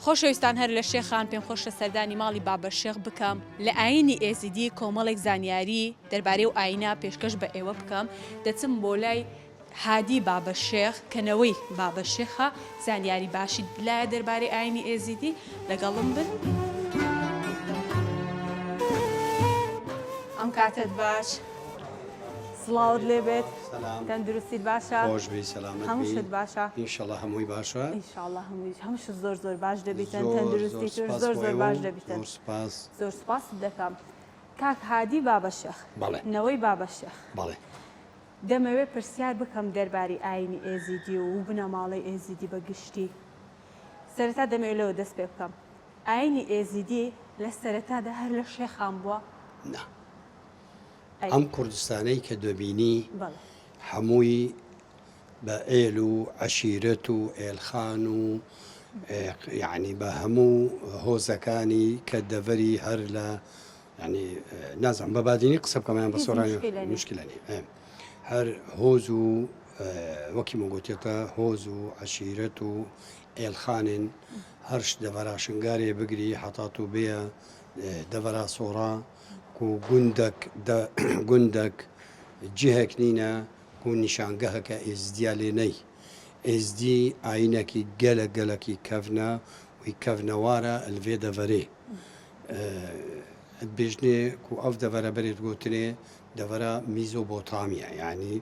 خۆشەویستان هەر لە شێخان پێم خۆشە سەردانی ماڵی بابە شێخ بکەم لە ئاینی ئێزیدی کۆمەڵێک زانیاری دەربارەی ئەو ئاینە پێشکەش بە ئێوە بکەم دەچم بۆ لای هادی بابە شێخ کە نەوەی بابە شێخە زانیاری باشی لایە دەربارەی ئاینی ئێزیدی لەگەڵم بن. ئەم کاتەت باش سڵاوت لێبێت تەندروستیت باشە خۆشبی سەلامەت هەموو شت باشە ئینشەڵا هەمووی باشە ئینشاڵا هەمووی هەموو شت زۆر زۆر باش دەبیتن تەندروستی تۆش زۆر زۆر باش دەبیتن زۆر سپاس زۆر سپاست دەکەم کاک هادی بابە شێخ بەڵێ نەوەی بابە شێخ بەڵێ دەمەوێ پرسیار بکەم دەرباری ئاینی ئێزیدی و بنەماڵەی ئێزیدی بە گشتی سەرەتا دەمەوێ لەوە دەست پێ بکەم ئاینی ئێزیدی لە سەرەتادا هەر لە شێخان بووە؟ نا ئەم کوردستانەی کە دەبینی هەمووی بە ئێل و عەشیرەت و ئێلخان و یعنی بە هەموو هۆزەکانی کە دەڤەری هەر لە یعنی نازانم بە بادینی قسە بکەم یان بە سۆرانی مشکلە نیە هەر هۆز و وەکی من گوتێتە هۆز و عەشیرەت و ئێلخانن هەرش دەڤەرا شنگارێ بگری حتا تو بێە دەڤەرا سۆرا کو گوندەک گوندەک جهێک نینە کو نیشانگەهەکە ئێزدیا لێ نەی. ئێزدی ئایینەکی گەلەک گەلەکی کەڤنە و کەڤنەوارە لڤێ دەڤەرێ. دبێژنێ کو ئەڤ دەڤەرە بەرێ دگۆتنێ دەڤەرا میزۆبۆتامیا یانی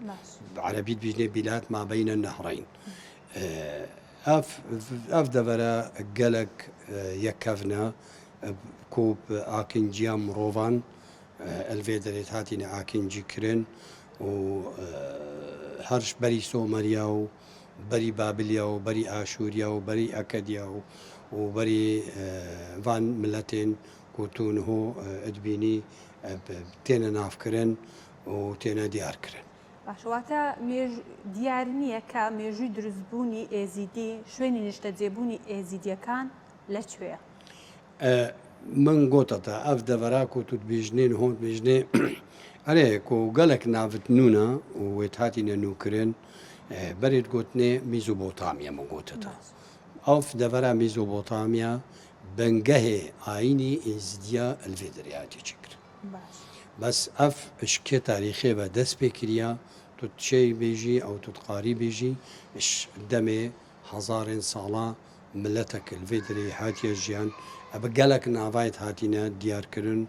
عەرەبی دبیژنێ بیلاد ما بین النهرین. ئەڤ ئەڤ دەڤەرە گەلەک یەک کەڤنە کو ئاکنجیا مڕۆڤان ئەلڤێ دەرێت هاتینە ئاکنجی کرن و هەرش بەری سۆمەریا و بەری بابلیا و بەری ئاشوریا و بەری ئەکەدیا و و بەری ڤان ملەتێن کو تونهۆ ئدبینی تێنە نافکرن و تێنە دیار کرن. باشە واتە مێژ دیار نییە کە مێژووی دروستبوونی ئێزیدی شوێنی نیشتەجێبوونی ئێزیدیەکان لە کوێیە؟ من گۆتەتە ئەڤ دەڤەرا کو تو دبێژنێ نهۆ دبێژنێ ئەرێ کو گەلەک ناڤت نوونە و وێت هاتینە نووکرن بەرێت گۆتنێ میزۆبۆتامیە من گۆتەتە ئەڤ دەڤەرا میزۆبۆتامیا بنگەهێ ئایینی ئێزدیە الڤێ دەرێ هاتیە چێکرن بەس ئەڤ ئشکێ تاریخێ ڤە دەس پێ کریە تو تشێی بێژی ئەو تو تقاری بێژی ئش دەمێ هەزارێن ساڵە ملەتەک لڤێ درێ هاتیە ژیان ئەبە گەلەک ناڤایت هاتینە دیار کرن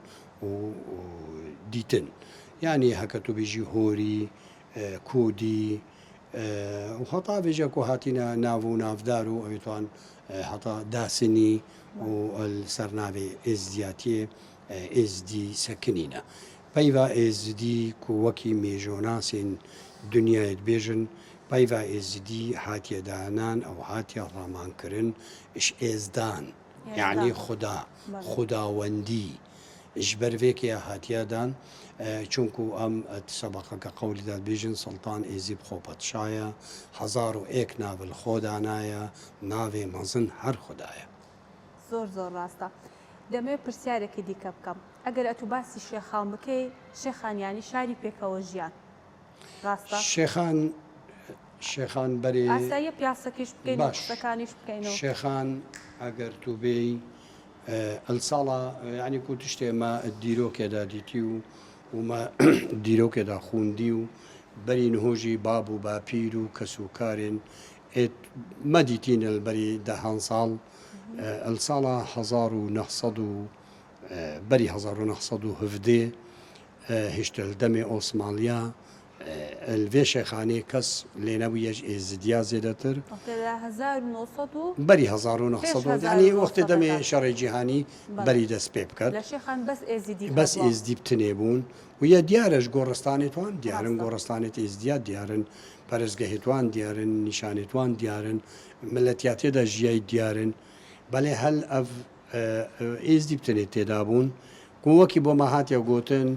و دیتن یانی هەکە تو بێژی هۆری کودی و هەتا ڤێژە کو هاتینە ناڤ و ناڤدار و ئەوێتوان هەتا داسنی و سەر ناڤێ ئێزدیاتیێ ئێزدی سەکنینە. پەیڤا ئێزدی کو وەکی مێژۆناسێن دنیایێ دبێژن، پەیڤا ئێزدی هاتیە دانان ئەو هاتیە ڕامانکرن ژ ئێزدان یەعنی خودا، خوداوەندی ژ بەر ڤێکێ هاتیە دان چونکو ئەم سەبەقەکە قەولی دا دبێژن سڵتان ئێزی بخۆ پەتشایە، 1001 ناڤ ل خۆ دانایە، ناڤێ مەزن هەر خودایە. زۆر زۆر ڕاستە. دەمەوێت پرسیارێکی دیکە بکەم. ئەگەر ئەتوو باسی شێخان بکەی، شێخان یانی شاری پێکەوە ژیان. ڕاستە؟ شێخان شێخان بەرێ. ئاساییە پیاسەکەیش بکەین و باش. قسەکانیش بکەین و. شێخان ئەگەر تو بێی ال ساڵا یانی کو تشتێ مە دیرۆکێدا دیتی و و مە دیرۆکێدا خوندی و بەری نهۆژی باب و باپیر و کەس و کارێن ئێت مە دیتین ال بەری دەهان ساڵ ال ساڵا 1900 و بەری 1917 هیشت ال دەمێ ئۆسمانلیا ال ڤێ شێخانێ کەس لێ نەبوو یەژ ئێزدیا زێدەتر. وەختێ لە 1900 و بەری 1900 پێش یانی وەختێ دەمێ 1900 شەڕێ جیهانی بەری دەس پێ بکەت. لە شێخان بەس ئێزیدی بەس هەبووە. ئێزدی بتنێ بوون و یە دیارەش گۆڕستانێتوان دیارن ڕاستە. گۆڕستانێت ئێزدیا دیارن پەرستگەهێتوان دیارن نیشانێتوان دیارن ملەتیا تێدا ژیای دیارن بەلێ هەل ئەڤ ئێزدی بتنێ تێدا بوون کو وەکی بۆ مە هاتیە گۆتن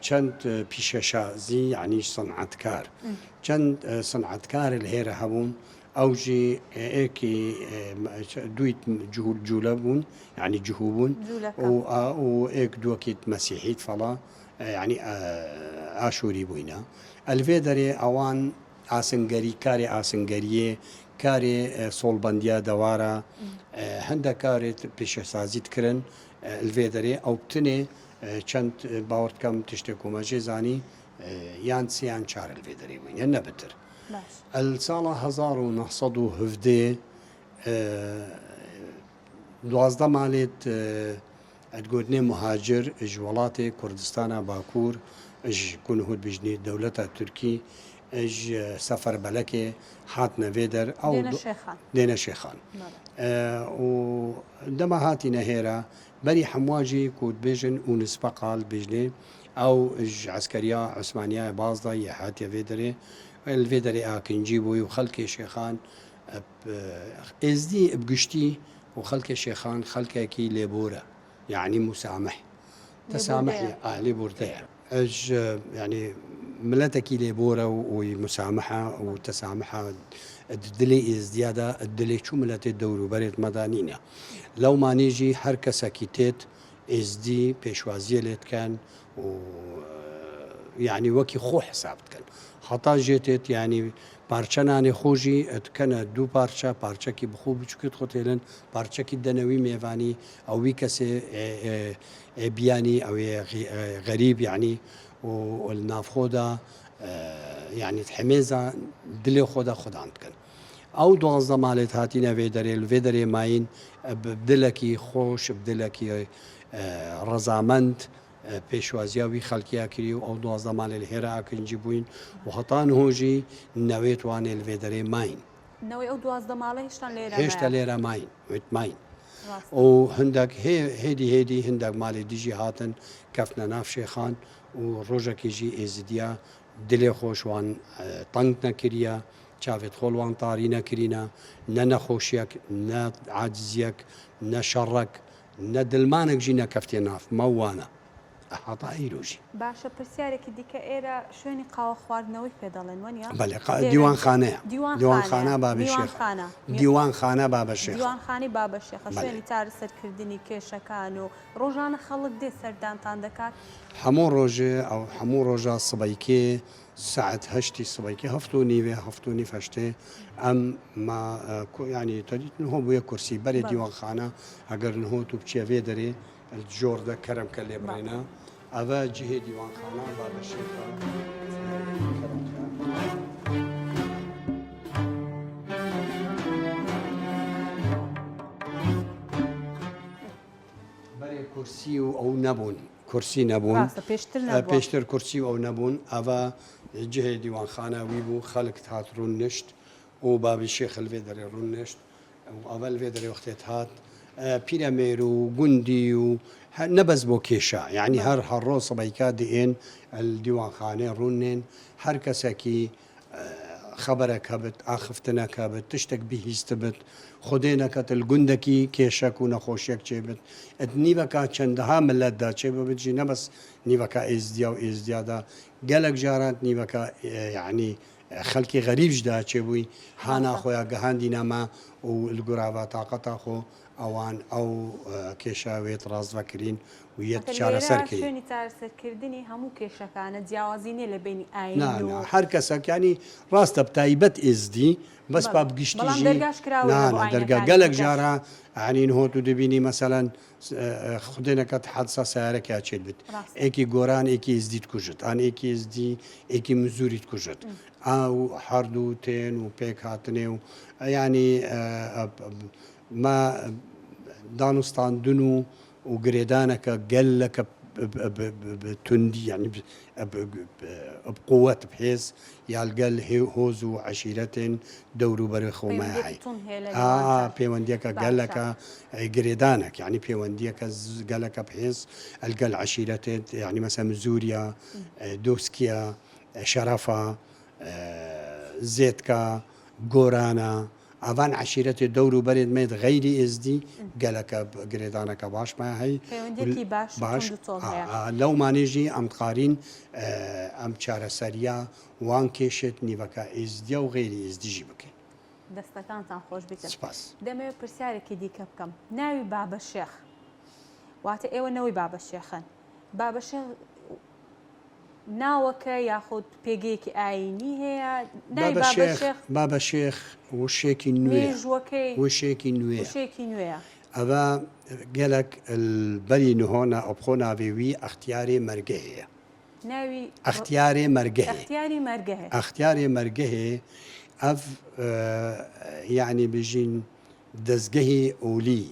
چەند پیشەشازی یعنی سنعەتکار چەند سنعەتکار لهێرە هەبوون ئەو ژی ئێکی دویت جهول جوولە بوون یعنی جهوو بوون و ئێک دووەکیت مەسیحیت فەڵا یعنی ئاشووری بووینە ئەلڤێ دەرێ ئەوان ئاسنگەری کارێ ئاسنگەریێ. کارێ سۆڵبەندیا دەوارە هەندە کارێت پیشەسازیت کرن لڤێ دەرێ ئەو بتنێ چەند باوەڕ کەم تشتێک کۆمەژێ زانی یان سێ یان چار لڤێ دەرێ بووین نە بتر ساڵە 1970 12 مالێت ئەدگۆتنێ مهاجر ژ وەڵاتێ کوردستانا باکوور ژ کونهود بژنی دەولەتا تورکی ژ سەفەربەلەکێ هاتنە ڤێ دەر ئەو دێنە شێخان. دێنە شێخان بەڵێ. و دەما هاتینە هێرە بەری حەموا ژی کو دبێژن ئونسپە قال بژنێ ئەو ژ عەسکەریا عوسمانیایە بازدە یە هاتیە ڤێ دەرێ ل ڤێ دەرێ ئاکنجی بووی و خەلکێ شێخان ئێزدی بگشتی و خەلکێ شێخان خەلکێکی لێبۆرە یەعنی موسامح تەسامح لێبوردەیە. لێبوردەیە ئەژ یەعنی ملەتەکی لێبۆرە و مسامحە و تەسامحە دلێ ئێزدیادا دلێ چوو ملەتێ دەوروبەرێت مەدا نینە لەو مانیژی هەر کەسەکی تێت ئێزدی پێشوازیە لێت کەن و یەعنی وەکی خۆ حساب دکەن هەتا ژێ تێت یەعنی پارچە نانێ خۆ ژی دکەنە دوو پارچە پارچەکی بخۆ بچوکت خۆ تێلن پارچەکی دەنەوی مێڤانی ئەو وی کەسێ بیانی ئەوێ غەریب یەعنی و ناوخۆدا یەعنی حمێزا دلێ خۆدا خودان دکەن ئەو 12 مالێت هاتینە وێ دەرێ وێ دەرێ ماین دلەکی خۆش دلەکی ڕەزامەند پێشوازیا وی خەلکیا کری و ئەو 12 مالێ لە هێرە ئاکنجی بووین و هەتا نهۆژی نەوێت وانێ لە وێ دەرێ ماین. نەوەی ئەو 12 ماڵە هێشتان لێرە هێشتا مایە. لێرە ماین وێت ماین ڕاستە. و هندەک هێ هێدی هێدی هندەک مالێ دیژی هاتن کەفتنە ناف شێخان و ڕۆژەکیژی ئێزدیا دلێ خۆش وان تەنگ نەکریە چاڤێت خۆل وان تاری نەکرینە نە نەخۆشیەک نە عاجزیەک نە شەڕەک نە دلمانەک ژی نەکەفتیە ناف مە وانە هەتا ئیرۆ ژی. باشە پرسیارێکی دیکە ئێرە شوێنی قاوە خواردنەوەی پێ دەڵێن وەنیە؟ بەلێ لێرە دیوانخانەیە دیوانخانەیە دیوانخانە بابە شێخە دیوانخانە دیوانخانە بابە شێخە. دیوانخانەی بابە شێخە بەلێ. شوێنی چارەسەرکردنی کێشەکان و ڕۆژانە خەڵک دێ سەردانتان دەکات؟ هەموو ڕۆژێ ئەو هەموو ڕۆژا سبەیکێ سەعات هەشتی سبەیکێ هەفت و نیوێ هەفت و نیف هەشتێ ئەم ما یانی تەدیت نهۆ بویە کورسی بەرێ بەڵێ. دیوانخانە ئەگەر نهۆ تو بچیە ڤێ دەرێ جۆردە کەرەم کە لێ بەڵێ. بڕێنە ئەڤە جهێ دیوانخانە بابە شێخە کەرەم کە. بەرێ کورسی و ئەو نەبوون کورسی نەبوون ڕاستە پێشتر نەبووە. پێشتر کورسی و ئەو نەبوون ئەڤە جهێ دیوانخانە وی بوو خەلک هات ڕوون نشت و بابی شێخ لڤێ دەرێ ڕوون نشت و ئەڤە لڤێ دەرێ وەختێت هات پیرەمێر و گوندی و نە بەس بۆ کێشە یعنی هەر هەڕۆ سبەیکا دئێن دیوانخانێ ڕوون نێن هەر کەسەکی خەبەرەک هەبت، ئاخفتنەک هەبت، تشتەک بیهیستبت، خودێ نەکەت ال گوندەکی کێشەک و نەخۆشیەک چێ بت، ات نیڤەکا چەندەها ملەت دا چێ ببت ژی نە بەس نیڤەکا ئێزدیا و ئێزدیا دا گەلەک جاران نیڤەکا یەعنی خەلکی غەریبش دا چێ بووی هانا ڕاستە. خۆیا گەهاندینا ما و ال گوراڤا تاقەتا خۆ ئەوان ئەو کێشە وێت ڕاست ڤەکرین و یەت واتە لێرە چارەسەر کرین. شوێنی چارەسەرکردنی هەموو کێشەکانە، جیاوازی نییە لە بەینی نا ئایین نا و. هەر کەسەک یانی ڕاستە بتایبەت ئێزدی بەس بەڵێ پا بگشتی بەڵام ژی دەرگاش کراوەیە نا بۆ نا دەرگا ئاینەکانی گەلەک دیکەش. جارا یانی نهۆ تو دبینی مەسەلەن خودێ نەکەت حادسا سەیارەکیا چێت بت ڕاستە. ئێکی گۆران ئێکی ئێزدیت کوژت ئان ئێکی ئێزدی ئێکی مزوریت کوژت ئاو هەردوو تێن و پێک هاتنێ و یانی ما دانوستاندن و و گرێدانەکە گەلەکە ب توندی یانی ب قوت بهێز یال گەل هۆز و عەشیرەتێن دەور و بەرێ خۆ مایە پەیوەندیەکی هەی توند هەیە لە ئا نێوانتان پەیوەندیەکە باشە. گەلەکە گرێدانەک یانی پەیوەندیەکە گەلەکە بهێز ئەلگەل عەشیرەتێت یانی مەسە مزوریا دۆسکیە شەرەفە زێتکە گۆرانە ئاڤان عەشیرەتێ دەور و بەرێت مەێت غەیری ئێزدی گەلەکە گرێدانەکە باش مایە هەی پەیوەندیەکی باش و باش توند و تۆڵ هەیە. لەو مانێژی ئەم قارین ئەم چارەسەریە وان کێشێت نیڤەکە ئێزدیە و غەیری ئێزدیژی بکەین. دەستەکانتان خۆش بیتن. سپاس. دەمەوێت پرسیارێکی دیکە بکەم ناوی بابە شێخ واتە ئێوە نەوەی بابە شێخن بابە شێخ. ناوەکە یاخود پێگەیەکی ئایینی هەیە؟ ناوی بابە شێخ. بابە شێخ وشەیەکی نوێیە. مێژووەکەی. وشەیەکی نوێیە. وشەیەکی نوێیە. ئەڤە گەلەک بەری نهۆ نائۆبخۆ ناڤێ وی ئەختیارێ مەرگەهێیە. ناوی. ئەختیارێ مەرگەهێ. ئەختیاری مەرگەهێ. ئەختیارێ مەرگەهێ ئەڤ یەعنی بژین دەزگەهێ ئۆلی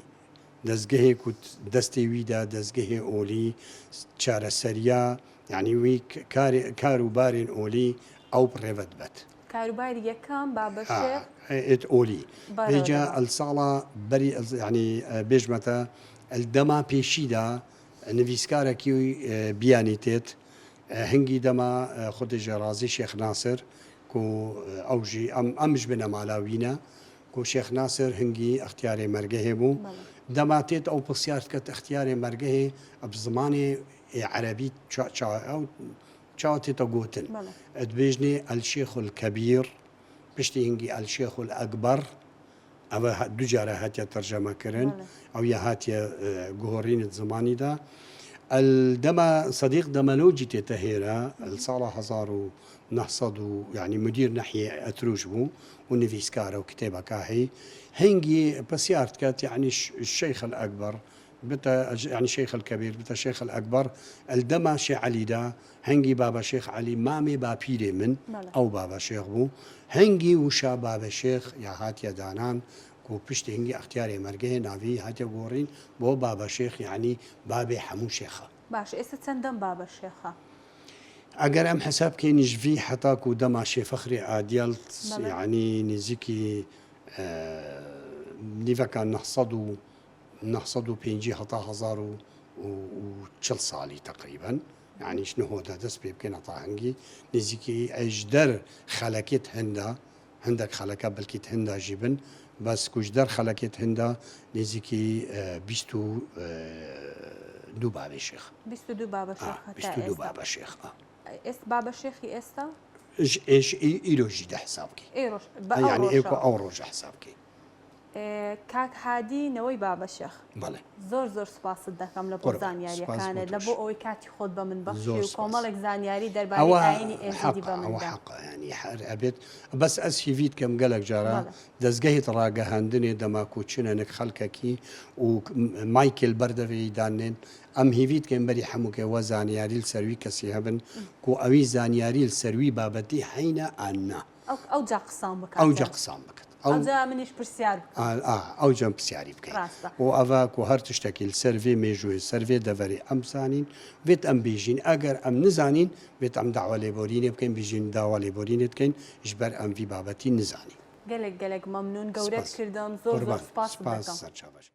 دەزگەهێ کو دەستێ وی دا دەزگەهێ ئۆلی چارەسەریا یەعنی وی کارێ کار و بارێن ئۆلی ئەو بڕێڤە دبەت. کاروباری یەکەم بابە شێخ. ئێت ئۆلی. بەڕێوە بێجا دەبا. ئەل ساڵا بەری ئەل یەعنی بێژمەتە ئەل دەما پێشیدا نڤیسکارەکی بیانی تێت هنگی دەما خودێ ژێ ڕازی شێخ ناسر کو ئەو ژی ئەم ئەمش بنەمالا وینە کو شێخ ناسر هنگی ئەختیارێ مەرگەهێ بوو دەما تێت ئەو پرسیار دکەت ئەختیارێ مەرگەهێ ئەب زمانێ ئێ عەرەبی ئەو چاوە تێتە گۆتن ئەدبێژنێ الشیخ الکبیر پشتی هنگی الشیخ الاکبر ئەوە دو جارە هاتیە تەرجەمە کرن ئەو یە هاتیە گۆڕینت زمانیدا دەما سەدیق دەمەلۆجی تێتە هێرە ساڵە 1900 و یعنی مدیر نەحیە ئەتروش بوو و نڤیسکارە و کتێبەکە هەی هەنگی پرسیار دکات یعنی شیخ الأکبر بتە یعنی شیخ الکبیر بتە شیخ الأکبر الدەما شێ عەلیدا هەنگی بابە شێخ عەلی مامێ باپیرێ من ئەو بابە شێخ بوو هەنگی وشا بابە شێخ یا هاتیە دانان کو پشتی هەنگی ئەختیارێ مەرگەێ ناڤی هاتیە گۆڕین بۆ بابە شێخ یعنی بابێ حەموو شێخە. باشە ئێستا چەندەم بابە شێخە؟ ئەگەر ئەم حساب بکەین ژڤی حەتا کو دەما شێ فەخری ئادیەڵت یعنی نزیکی نیڤەکا نەهسەد و 950 هەتا 1040 ساڵی تەقریبەن یعنی نهۆدا دەست پێ بکەین هەتا هەنگی نزیکی ئەژدەر خەلەکێت هەندا هەندێک خەلەکە بلکیت هەندا ژی بن بەس کوژدەر خەلەکێت هەندا نزیکی 22 بابێ شێخ 22 بابە شێخ هەتا 22 ئێستا. بابە شێخ ئا. ئێست بابە شێخی ئێستا؟ ژ ئێش ئی ئیرۆ ژی دە حساب بکەی. ئێرۆش بە ئەو یعنی ئێکۆ ڕۆژەوە. ئەو ڕۆژە حساب بکەی. کاک هادی نەوەی بابە شێخ. بەڵێ. زۆر زۆر سوپاست دەکەم لە بۆ قوربان سوپاس بۆ زانیاریەکانت لە تۆش. بۆ ئەوەی کاتی خۆت بە من بەخشی زۆر و سوپاس. کۆمەڵێک زانیاری دەربارەی ئەوە ئایینی ئێزیدی حەقە بە من ئەوە دا. حەقە یانی هەر ئەبێت بەس ئەز هیڤی دکەم گەلەک جارا بەڵێ. دەزگەهیت ڕاگەهاندنێ دەما کو چنە نک خەلکەکی و مایکل بەردەڤێی داننێن ئەم هیڤی دکەین بەری حەموکێ وە زانیاریل سەروی کەسی هەبن کو ئەوی زانیاریل سەروی بابەتی هەینە ئان نا. ئەو ئەوجا قسان بکاتن. ئەوجا قسان بکەت. ئەو ئەوجا منیش پرسیار بکەم. ئا ئەوجا پرسیاری بکەی. ڕاستە. و ئەڤە کو هەر تشتەکی لسەر ڤێ مێژووێ سەر ڤێ دەڤەرێ ئەم بزانین ڤێت ئەم بیژین ئەگەر ئەم نزانین ڤێت ئەم داوا لێبۆرینێ بکەین بیژین داوا لێبۆرینێ دکەین ژبەر ئەم ڤی بابەتی نزانین. گەلێک گەلێک مەمنون گەورەت سپاس. کردم زۆر زۆر قوربان سوپاست سپاس دەکەم. سەرچاوەش.